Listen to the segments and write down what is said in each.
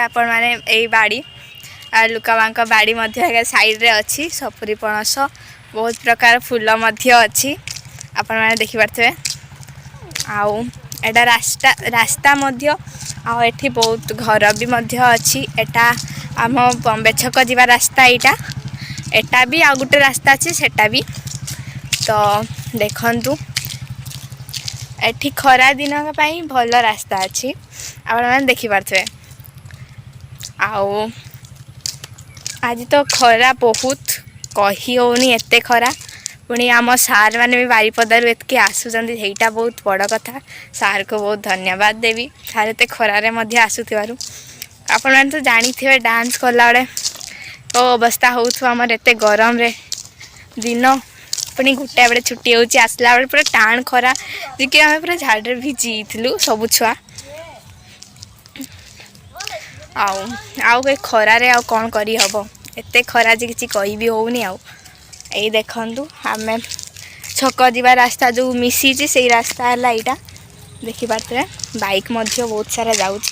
ଆପଣମାନେ, ଏଇ ବାଡ଼ି ଆଉ ଲୋକମାନଙ୍କ ବାଡ଼ି ମଧ୍ୟ ସାଇଡ଼୍ରେ ଅଛି। ସପୁରୀ ପଣସ, ବହୁତ ପ୍ରକାର ଫୁଲ ମଧ୍ୟ ଅଛି, ଆପଣମାନେ ଦେଖିପାରୁଥିବେ। ଆଉ ଏଇଟା ରାସ୍ତା, ରାସ୍ତା ମଧ୍ୟ। ଆଉ ଏଠି ବହୁତ ଘର ବି ମଧ୍ୟ ଅଛି। ଏଟା ଆମ ବମ୍ବେ ଛକ ଯିବା ରାସ୍ତା ଏଇଟା। ଏଟା ବି ଆଉ ଗୋଟେ ରାସ୍ତା ଅଛି, ସେଟା ବି। ତ ଦେଖନ୍ତୁ, ଏଠି ଖରା ଦିନ ପାଇଁ ଭଲ ରାସ୍ତା ଅଛି, ଆପଣମାନେ ଦେଖିପାରୁଥିବେ। ଆଉ ଆଜି ତ ଖରା ବହୁତ, କହି ହେଉନି ଏତେ ଖରା। ପୁଣି ଆମ ସାର୍ ମାନେ ବି ବାରିପଦାରୁ ଏତିକି ଆସୁଛନ୍ତି, ସେଇଟା ବହୁତ ବଡ଼ କଥା। ସାର୍କୁ ବହୁତ ଧନ୍ୟବାଦ ଦେବି, ସାର୍ ଏତେ ଖରାରେ ମଧ୍ୟ ଆସୁଥିବାରୁ। ଆପଣମାନେ ତ ଜାଣିଥିବେ, ଡାନ୍ସ କଲାବେଳେ କେଉଁ ଅବସ୍ଥା ହେଉଥିବ ଆମର ଏତେ ଗରମରେ। ଦିନ ପୁଣି ଗୋଟେ ବେଳେ ଛୁଟି ହେଉଛି, ଆସିଲା ବେଳେ ପୁରା ଟାଣ ଖରା ଯେ କି ଆମେ ପୁରା ଝାଳରେ ଭିଜି ଯାଇଥିଲୁ ସବୁ ଛୁଆ। ଆଉ ଆଉ ଏ ଖରାରେ ଆଉ କ'ଣ କରିହେବ? ଏତେ ଖରା ଯେ କିଛି କହିବି ହେଉନି। ଆଉ ଏଇ ଦେଖନ୍ତୁ, ଆମେ ଛକ ଯିବା ରାସ୍ତା ଯେଉଁ ମିଶିଛି, ସେଇ ରାସ୍ତା ହେଲା ଏଇଟା। ଦେଖିପାରୁଥିବେ, ବାଇକ୍ ମଧ୍ୟ ବହୁତ ସାରା ଯାଉଛି।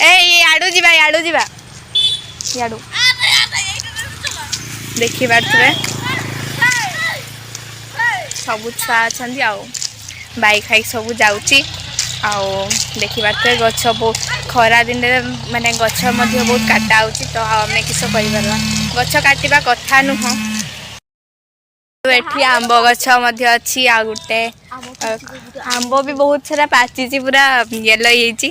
ଏଇ ଇଆଡ଼ୁ ଯିବା, ଇଆଡ଼ୁ ଯିବା, ଇଆଡ଼ୁ। ଦେଖିପାରୁଥିବେ, ସବୁ ଛୁଆ ଅଛନ୍ତି ଆଉ ବାଇକ୍ ଫାଇକ୍ ସବୁ ଯାଉଛି। ଆଉ ଦେଖିପାରୁଥିବେ, ଗଛ ବହୁତ ଖରା ଦିନରେ ମାନେ ଗଛ ମଧ୍ୟ ବହୁତ କାଟା ହେଉଛି। ତ ଆଉ ଆମେ କିସ କରିପାରିବା? ଗଛ କାଟିବା କଥା ନୁହଁ। ଏଠି ଆମ୍ବ ଗଛ ମଧ୍ୟ ଅଛି, ଆଉ ଗୋଟେ ଆମ୍ବ ବି ବହୁତ ସାରା ପାଚିଛି, ପୁରା ୟେଲୋ ହେଇଯାଇଛି।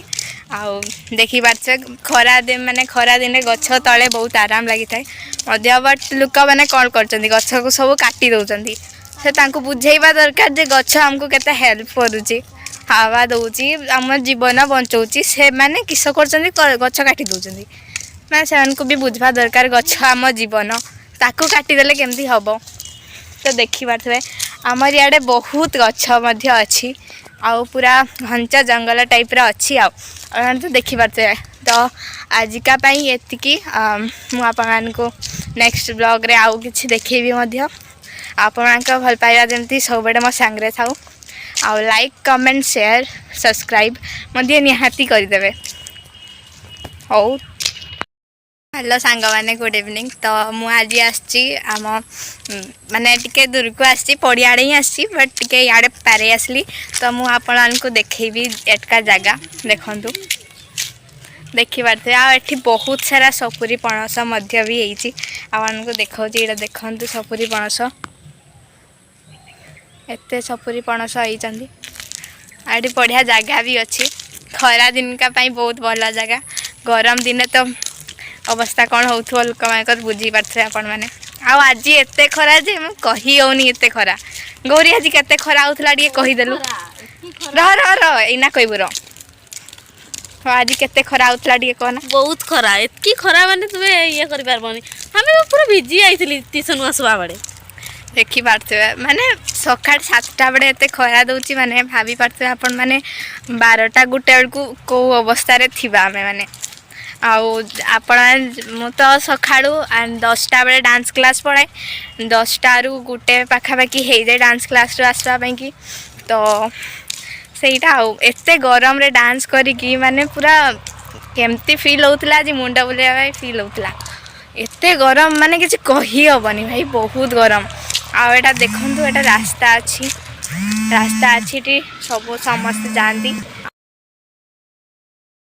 ଆଉ ଦେଖିପାରୁଥିବେ, ଖରା ଦିନ ମାନେ ଖରା ଦିନେ ଗଛ ତଳେ ବହୁତ ଆରାମ ଲାଗିଥାଏ ମଧ୍ୟ। ବଟ୍ ଲୋକମାନେ କ'ଣ କରୁଛନ୍ତି? ଗଛକୁ ସବୁ କାଟି ଦେଉଛନ୍ତି। ସେ ତାଙ୍କୁ ବୁଝେଇବା ଦରକାର ଯେ ଗଛ ଆମକୁ କେତେ ହେଲ୍ପ କରୁଛି, ହାୱା ଦେଉଛି, ଆମ ଜୀବନ ବଞ୍ଚଉଛି। ସେମାନେ କିସ କରୁଛନ୍ତି? ଗଛ କାଟି ଦେଉଛନ୍ତି। ମାନେ ସେମାନଙ୍କୁ ବି ବୁଝିବା ଦରକାର, ଗଛ ଆମ ଜୀବନ, ତାକୁ କାଟିଦେଲେ କେମିତି ହେବ? ତ ଦେଖିପାରୁଥିବେ, ଆମର ଇଆଡ଼େ ବହୁତ ଗଛ ମଧ୍ୟ ଅଛି ଆଉ ପୁରା ଘଞ୍ଚ ଜଙ୍ଗଲ ଟାଇପ୍ର ଅଛି। ଆଉ ଆପଣମାନେ ତ ଦେଖିପାରୁଥିବେ। ତ ଆଜିକା ପାଇଁ ଏତିକି। ମୁଁ ଆପଣମାନଙ୍କୁ ନେକ୍ସଟ ବ୍ଲଗ୍ରେ ଆଉ କିଛି ଦେଖେଇବି ମଧ୍ୟ। ଆପଣଙ୍କ ଭଲ ପାଇବା ଯେମିତି ସବୁବେଳେ ମୋ ସାଙ୍ଗରେ ଥାଉ ଆଉ ଲାଇକ୍, କମେଣ୍ଟ, ସେୟାର, ସବସ୍କ୍ରାଇବ୍ ମଧ୍ୟ ନିହାତି କରିଦେବେ। ହଉ, ହ୍ୟାଲୋ ସାଙ୍ଗମାନେ, ଗୁଡ଼୍ ଇଭିନିଂ। ତ ମୁଁ ଆଜି ଆସିଛି ଆମ ମାନେ ଟିକେ ଦୂରକୁ ଆସିଛି, ପଡ଼ିଆଡ଼େ ହିଁ ଆସିଛି, ବଟ୍ ଟିକେ ଇଆଡ଼େ ପାରେଇ ଆସିଲି। ତ ମୁଁ ଆପଣମାନଙ୍କୁ ଦେଖେଇବି ଏଠକା ଜାଗା। ଦେଖନ୍ତୁ, ଦେଖିପାରୁଥିବେ, ଆଉ ଏଠି ବହୁତ ସାରା ସପୁରୀ ପଣସ ମଧ୍ୟ ବି ହେଇଛି। ଆପଣଙ୍କୁ ଦେଖାଉଛି, ଏଇଟା ଦେଖନ୍ତୁ ସପୁରୀ ପଣସ। ଏତେ ସପୁରୀ ପଣସ ହେଇଛନ୍ତି। ଆଉ ଏଠି ବଢ଼ିଆ ଜାଗା ବି ଅଛି। ଖରା ଦିନକା ପାଇଁ ବହୁତ ଭଲ ଜାଗା। ଗରମ ଦିନେ ତ ଅବସ୍ଥା କ'ଣ ହେଉଥିବ ଲୋକମାନଙ୍କର, ବୁଝିପାରୁଥିବେ ଆପଣମାନେ। ଆଉ ଆଜି ଏତେ ଖରା ଯେ ମୁଁ କହି ହେଉନି, ଏତେ ଖରା। ଗୌରୀ, ଆଜି କେତେ ଖରା ହେଉଥିଲା ଟିକେ କହିଦେଲୁ। ରହ ରହ ରହ, ଏଇନା କହିବୁ, ରହ। ହଁ, ଆଜି କେତେ ଖରା ହେଉଥିଲା ଟିକେ କହନା। ବହୁତ ଖରା, ଏତିକି ଖରା ମାନେ ତୁମେ ଇଏ କରିପାରିବନି। ଆମେ ପୁରା ଭିଜି ଯାଇଥିଲି ଟିଉସନ ଆସିବା ବେଳେ। ଦେଖିପାରୁଥିବେ, ମାନେ ସକାଳ 7ଟା ବେଳେ ଏତେ ଖରା ଦେଉଛି, ମାନେ ଭାବି ପାରୁଥିବେ ଆପଣମାନେ 12ଟା 1 ବେଳକୁ କେଉଁ ଅବସ୍ଥାରେ ଥିବା ଆମେ ମାନେ। ଆଉ ଆପଣ, ମୁଁ ତ ସକାଳୁ 10ଟା ବେଳେ ଡାନ୍ସ କ୍ଲାସ୍ ପଳାଏ। 10ଟାରୁ 1 ପାଖାପାଖି ହେଇଯାଏ ଡାନ୍ସ କ୍ଲାସ୍ରୁ ଆସିବା ପାଇଁକି। ତ ସେଇଟା, ଆଉ ଏତେ ଗରମରେ ଡାନ୍ସ କରିକି ମାନେ ପୁରା କେମିତି ଫିଲ୍ ହେଉଥିଲା, ଆଜି ମୁଣ୍ଡ ବୁଲେଇବା ପାଇଁ ଫିଲ୍ ହେଉଥିଲା। ଏତେ ଗରମ ମାନେ କିଛି କହି ହେବନି ଭାଇ, ବହୁତ ଗରମ। ଆଉ ଏଇଟା ଦେଖନ୍ତୁ, ଏଇଟା ରାସ୍ତା ଅଛି, ରାସ୍ତା ଅଛି, ଏଠି ସବୁ ସମସ୍ତେ ଯାଆନ୍ତି।